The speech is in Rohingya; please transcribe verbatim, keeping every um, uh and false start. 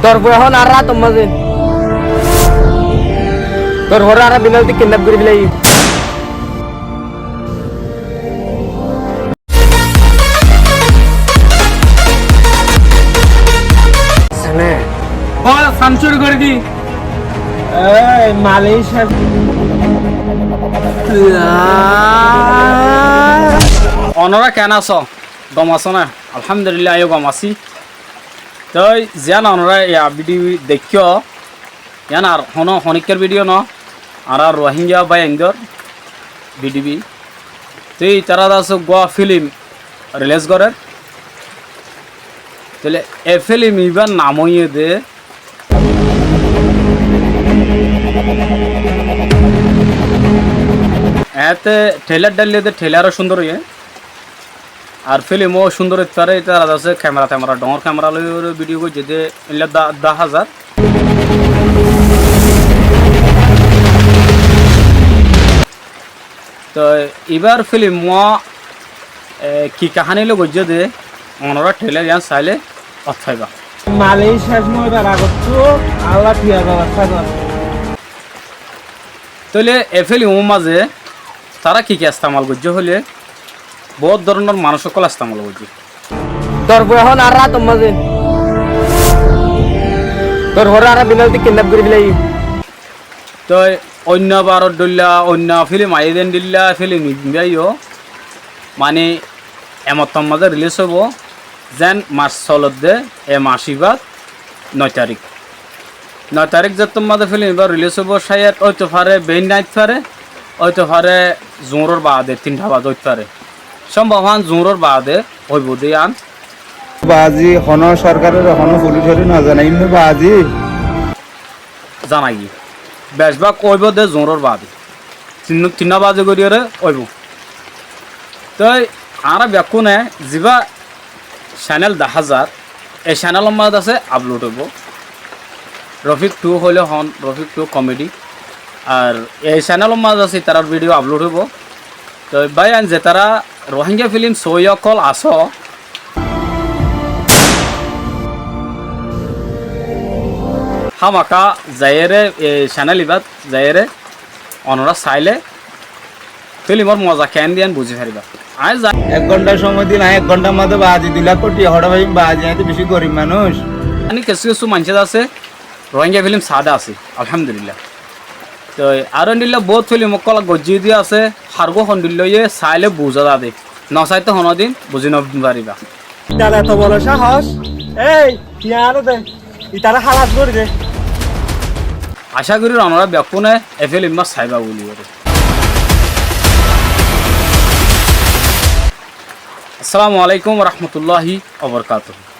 Tor boi ehón añárar átor mazé. Tor horé añára binalti kidnap gorí félaiyi. Ó, Samsur gorí di. Ei, Malaysia. Onorá keén asó? Gom asó né? Alhamdulillah, aññí yó gom así. Toi ziyán onorá e bidiyó deikkó, yián ar honó honíkkar bidiyó no, añára Rohingya báiyaindór bidiyó. Toi itará de asé uggúa fílim rilís gorér. Tóile e fílim ibár nam óiye de, eéñtte théilar dháille de théilar ó cúndor óiye. Ar fílim ó cúndor óit fare, itará de asé kemera temera, dhoóñr kemera loi bidiyó goijjé de, éilla dá-, dá házar. Toi ibár fílim ó, e, ki kaháni loi goijjé de, onorá théilar yián sailé ót faiba. Malaysia céc óibar agottú Allah tiyar bebostá gor. Tóile e fílimor mazé tará ki ki estemal goijjé hoilé, boóut dóronor manúic ókkol estemal goijjé. Tor boi ehón añárar átor mazé. Tor horé añára binalti kidnap gorí félaiyi. Toi oinno baror dóilla, oinno fílim aiyé de endilla fílim ibá yó, mani e mottor mazé rilís óibo, zeén mac solor de, e mac ibát noi tarík. Noi tarík zettór mazé fílim ibá rilís óibo, cáyed óito fare, beéin no óit fare, óito fare zuúror baade, tintha baade óit fare. Cómbob yián zuúror baade óibo de yián. Bazi, honó sorkaroré, honó fulicoré no zanai, ímne bazi. Zanai giyé. Becbák óibo de zuúror baade. Tin, tinná bazi goríyoré óibo. Toi añára bekkúne zibá cenel dahá zar, e cenelor mazé de asé upload óibo. Rofik two hoilé hon, Rofik two comedy. Ar e cenelor mazé de asé itarár bidiyó upload óibo. Toi báiyain zetará Rohingya fílim soóiya ókkol asó, hámaka zaiyére, e, cenel ibát zaiyére onorá sailé fílimor moza keén de yián buzí faribá. Aññí za- Ek gonthá cómoi dil, aññí ek gonthár mazé bazi dui lak koti hoçé faiyum, bazi, aññí to beci gorib manúic. Aní kessú kessú maincé de asé Rohingya fílim saá de asé, alhamdulillah. Toi aró endilla boóut fílim ókkol goijjí de asé, hargú hondilla óiye sailé buzá za de, no sailé honódin buzí no faribá. Itar eto boro cáhos, ei, ki añáre de, itaré hálas gorí de. Acá gorí onorá bekkúne e fílim ibá saibá buli goré. Assalamu alaikum warahmatulláhi wabarkátuhu.